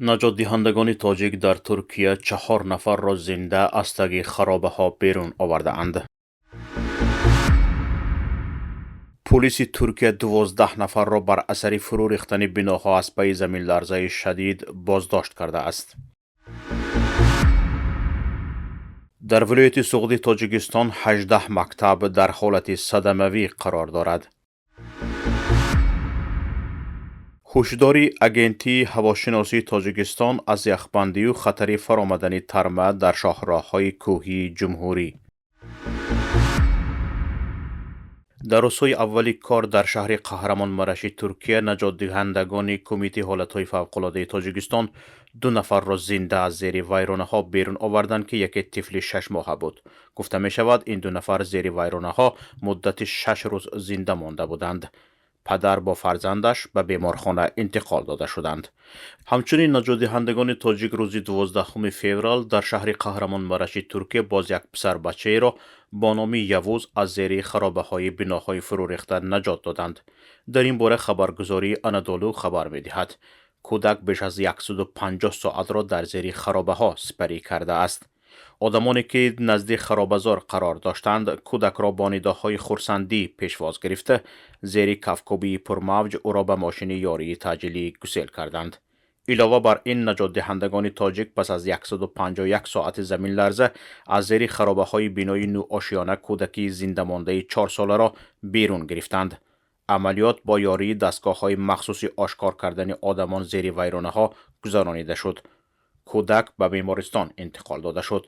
Наҷотдиҳандагони тоҷик дар Туркия чаҳор нафарро зинда аз таги харобаҳо берун овардаанд. Полиси Туркия 12 нафарро бар асари фурӯ рехтани биноҳо аз пайи заминларзаи шадид боздошт кардааст. Дар вилояти Суғди Тоҷикистон 18 мактаб дар ҳолати садамавӣ қарор дорад. Ҳушдори Агентии ҳавошиносии Тоҷикистон аз яхбандию хатари фаромадани тарма дар шоҳроҳҳои кӯҳии ҷумҳурӣ. Дар рӯзҳои аввали кор дар шаҳри Қаҳрамонмараши Туркия наҷотдиҳандагони Кумитаи ҳолатҳои фавқулодаи Тоҷикистон ду нафарро зинда аз зери вайронаҳо берун оварданд, ки яке тифли 6-моҳа буд. Гуфта мешавад, ин ду нафар зери вайронаҳо муддати 6 рӯз зинда монда буданд. Падар бо фарзандаш ба беморхона интиқол дода шуданд. Ҳамчунин наҷотдиҳандагони тоҷик рӯзи 12 феврал дар шаҳри Қаҳрамонмараши Туркия боз як писарбачаеро бо номи Явуз аз зери харобаҳои биноҳои фурӯрехта наҷот доданд. Дар ин бора хабаргузории Анадолу хабар медиҳад. Кӯдак беш аз 150 соатро дар зери харобаҳо сипарӣ кардааст. Одамоне ки назди харобазор қарор доштанд, кӯдакро бо нидоҳои хурсандӣ пешвоз гирифта, зери кафкӯбии пурмавҷ ӯро ба мошини ёрии таъҷилӣ гусел карданд. Илова бар ин, наҷотдиҳандагони тоҷик пас аз 151 соати заминларза аз зери харобаҳои бинои нӯошиёна кӯдаки зиндамондаи 4-соларо берун гирифтанд. Амалиёт бо ёрии дастгоҳҳои махсуси ошкор кардани одамон зери вайронаҳо гузаронида шуд. Кӯдак ба бемористон интиқол дода шуд.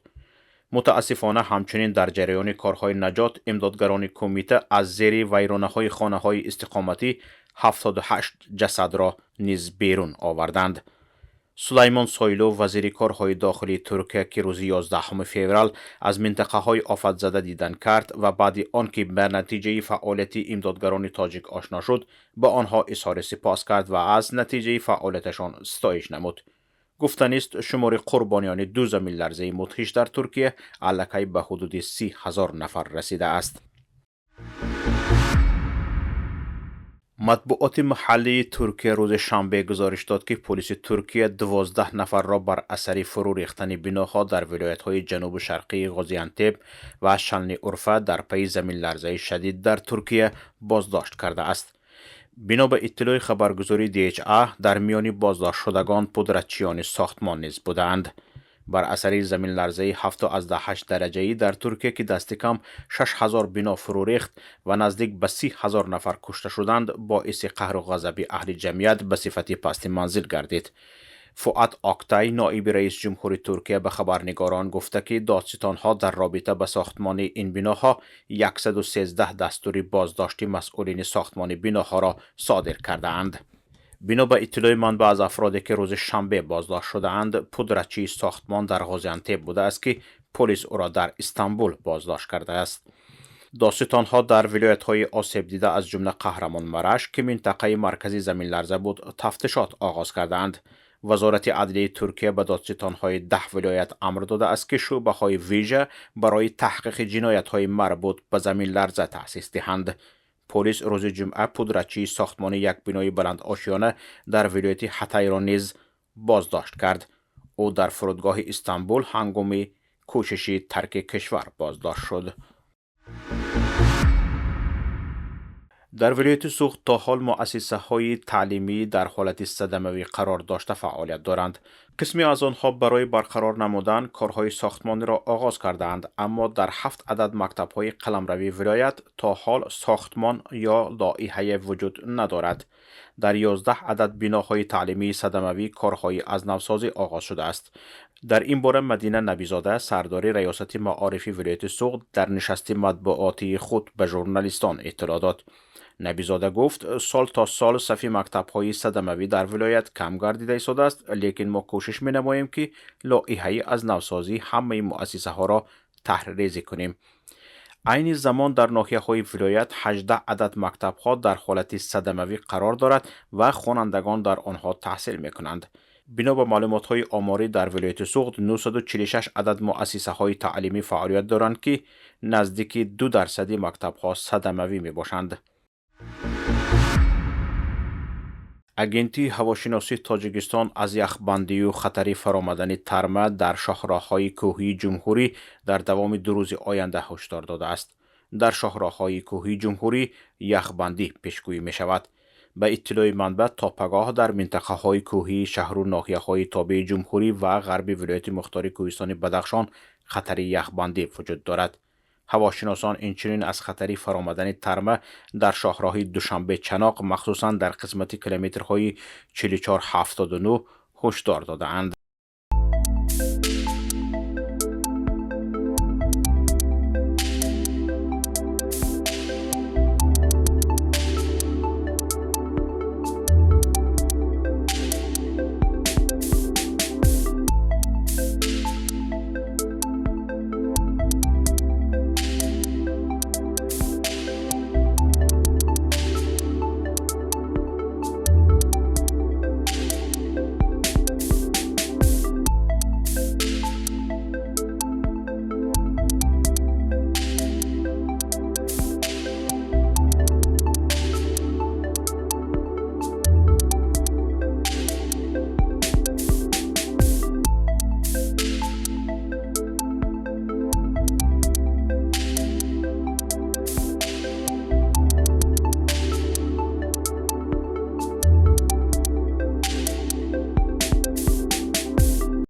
Мутаассифона, ҳамчунин дар ҷараёни корҳои наҷот имдодгарони кумита аз зери вайронаҳои хонаҳои истиқоматӣ 78 ҷасадро низ берун оварданд. Сулаймон Сойлу, вазири корҳои дохилии Туркия, ки рӯзи 11 феврал аз минтақаҳои офатзада дидан кард ва баъди он ки ба натиҷаи фаъолияти имдодгарони тоҷик ошно шуд, ба онҳо изҳори сипос кард ва аз натиҷаи фаъолияташон ситоиш намуд. Гуфтанист, шумори қурбониёни ду заминларзаи мудҳиш дар Туркия аллакай ба ҳудуди 30 000 нафар расидааст. Матбуоти маҳаллии Туркия рӯзи шанбе гузориш дод, ки полиси Туркия 12 нафарро бар асари фурӯ рехтани биноҳо дар вилоятҳои ҷанубу шарқии Ғозиантеб ва Шанли Урфа дар пайи заминларзаи шадид дар Туркия боздошт кардааст. Бино ба иттилои хабаргузории ДХА, дар миёни боздоштшудагон пудратчиёни сохтмон низ будаанд. Бар асари заминларзаи 7,8 дараҷаӣ дар Туркия, ки дасти кам 6000 бино фурӯ рехт ва наздик ба 30 000 нафар кушта шуданд, боиси қаҳру ғазаби аҳли ҷамъият ба сифати пасти манзил гардид. Фуат Октай, ноиби раиси ҷумҳури Туркия, ба хабарнигорон гуфта, ки додситонҳо дар робита ба сохтмони ин биноҳо 113 дастури боздошти масъулини сохтмони биноҳоро содир кардаанд. Бино ба иттилои манбаъ, аз афроде ки рӯзи шанбе боздошт шудаанд, пудратчии сохтмон дар Ғозиантеб будааст, ки полис ӯро дар Истанбул боздошт кардааст. Додситонҳо дар вилоятҳои осебдида, аз ҷумла Қаҳрамонмараш, ки минтақаи маркази заминларза буд, тафтишот оғоз кардаанд. Вазорати адлияи Туркия ба додситонҳои 10 вилоят амр додааст, ки шӯъбаҳои вижа барои таҳқиқи ҷиноятҳои марбут ба заминларза таъсис диҳанд. Полис рӯзи ҷумъа пудратчии сохтмони як бинои баландошёна дар вилояти Ҳатайро низ боздошт кард. Ӯ дар фурудгоҳи Истанбул ҳангоми кӯшиши тарки кишвар боздошт шуд. Дар вилояти Суғд то ҳол муассисаҳои таълимӣ дар ҳолати садамавӣ қарор дошта фаъолият доранд. Қисме аз онҳо барои барқарор намудан корҳои сохтмониро оғоз кардаанд, аммо дар ҳафт адад мактабҳои қаламравии вилоят то ҳол сохтмон ё лоиҳае вуҷуд надорад. Дар 11 адад биноҳои таълимии садамавӣ корҳои аз навсозӣ оғоз шудааст. Дар ин бора Мадина Набизода, сардори раёсати маорифи вилояти Суғд, дар нишасти матбуотии худ ба журналистон иттилоъ дод. Набизода гуфт, сол то сол сафи мактабҳои садамавӣ дар вилоят кам гардида истодааст, лекин мо кӯшиш менамоем, ки лоиҳаи аз навсозии ҳамаи муассисаҳоро таҳрирезӣ кунем. Айни замон дар ноҳияҳои вилоят 18 адад мактабҳо дар ҳолати садамавӣ қарор дорад ва хонандагон дар онҳо таҳсил мекунанд. Бино ба маълумотҳои оморӣ, дар вилояти Суғд 946 адад муассисаҳои таълимӣ фаъолият доранд, ки наздики 2 дарсади мактабҳо садамавӣ мебошанд. Агентии ҳавошиносии Тоҷикистон аз яхбандию хатари фаромадани тарма дар шоҳроҳҳои кӯҳии ҷумҳурӣ дар давоми 2 рӯзи оянда ҳушдор додааст. Дар шоҳроҳҳои кӯҳии ҷумҳурӣ яхбандӣ пешгӯӣ мешавад. Ба иттилои манбаъ, то пагоҳ дар минтақаҳои кӯҳии шаҳру ноҳияҳои тобеи ҷумҳурӣ ва ғарби вилояти мухтори кӯҳистони Бадахшон хатари яхбандӣ вуҷуд дорад. Ҳавошиносон инчунин аз хатари фаромадани тарма дар шоҳроҳи Душанбе-Чаноқ, махсусан дар қисмати километрҳои 44-79 ҳушдор додаанд.